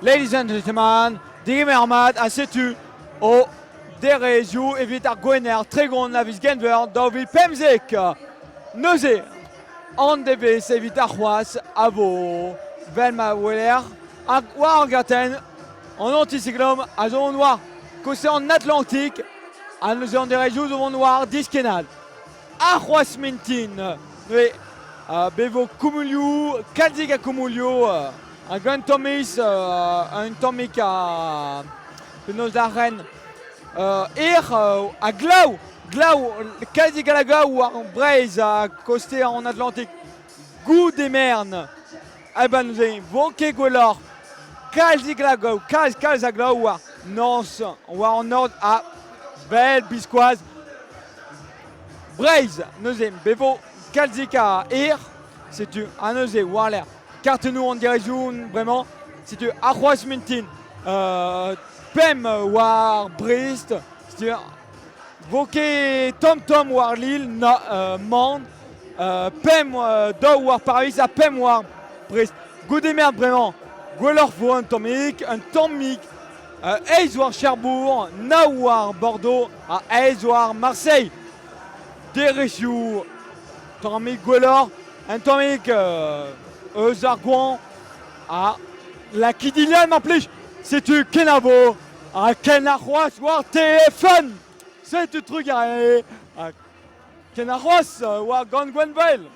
Ladies and gentlemen, degemer mat ha setu ho derezioù evit ar Gwener 30 a viz Genver 2015. Neuze, an devezh evit ar c'hoazh a vo 'vel ma weler hag war ar gartenn an anticyclone a zo vont war koste an Atlantik ha neuze an derezioù zo vont war diskennad. Ar c'hoazh mintin, neuze be vo koumoulioù, kalzik a koumoulioù hag un tammig un tammig a penaos da ren erc'h ha glav glav kalzik a glav war Breizh ha koste an Atlantik goude mern eh ben neuze vo ket gwelloc'h kalzik a glav kalz kalz a glav war norzh war an nord ha bel biskoazh Breizh neuze be vo kalzik a erc'h setu ha neuze war-lerc'h Kartennoù an direzioù bremañ. Setu ar c'hoazh mintin. Pemp war Brest. Setu vo ket tomm-tomm war Lille, na, mann. Pemp daou war Paris ha pemp war Brest. Goude merd bremañ, gwelloc'h vo un tammig, un tammig. Eizh war Cherbourg, nav war Bordeaux ha eizh war Marseille. Derezioù tammig gwelloc'h. Un tammig eus ar goañv ha lakit dilhad mar plij. Setu kenavo ha ken ar c'hoazh war TFN. Setu trugarez ha ken ar c'hoazh war gant Gwenvael.